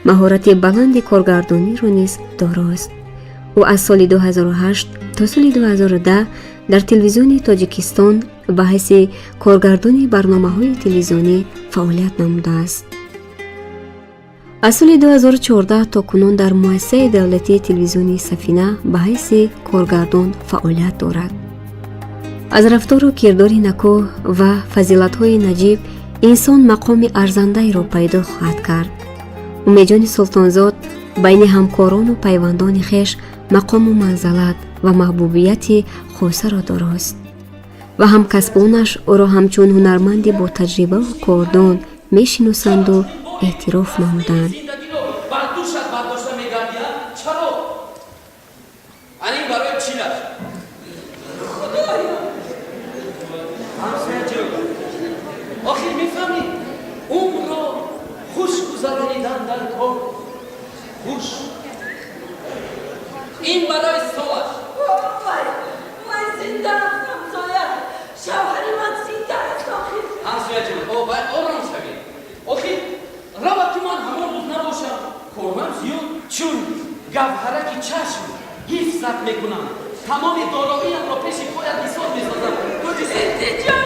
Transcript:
Маҳорати баланди коргардониро низ дорост. Ӯ аз соли 2008 то соли 2010 дар Телевизиони Тоҷикистон ба ҳайси коргардони барномаҳои телевизионӣ фаъолият намудааст. Аз соли 2014 то кунун дар Муассисаи давлатии телевизионии «Сафина» ба ҳайси коргардон фаъолият дорад. Аз рафтору кирдори накӯ ва фазилатҳои наҷиб инсон мақоми арзандаеро пайдо хоҳад кард. Умедҷони Султонзод байни ҳамкорону пайвандони хеш мақому манзалат ва маҳбубияти хосаро дорост ва ҳамкасбонаш ӯро ҳамчун ҳунарманди ботаҷрибаву кордон мешиносанду эътироф намуданд. Зиндагиро бар дӯшат бардошта мегардия. Чаро? Ани барои чилаш. Худоё, ҳамсояҷон, охир мефаҳмӣ, умрро хуш гузаронидан дар кор, хуш. Ин барои солаш. Вай, ман зинда ҳастам, ҳамсоя. Шавҳари ман зинда аст охир. Ҳамсояҷон, о вай, ором шавед. Охир равад, ки ман ҳамон рӯз набошам, корам зиёд. Чун гавҳараки чашм ҳифзат мекунам, тамоми дороиямро пеши поят ҳисоб месозам. Илтиҷо.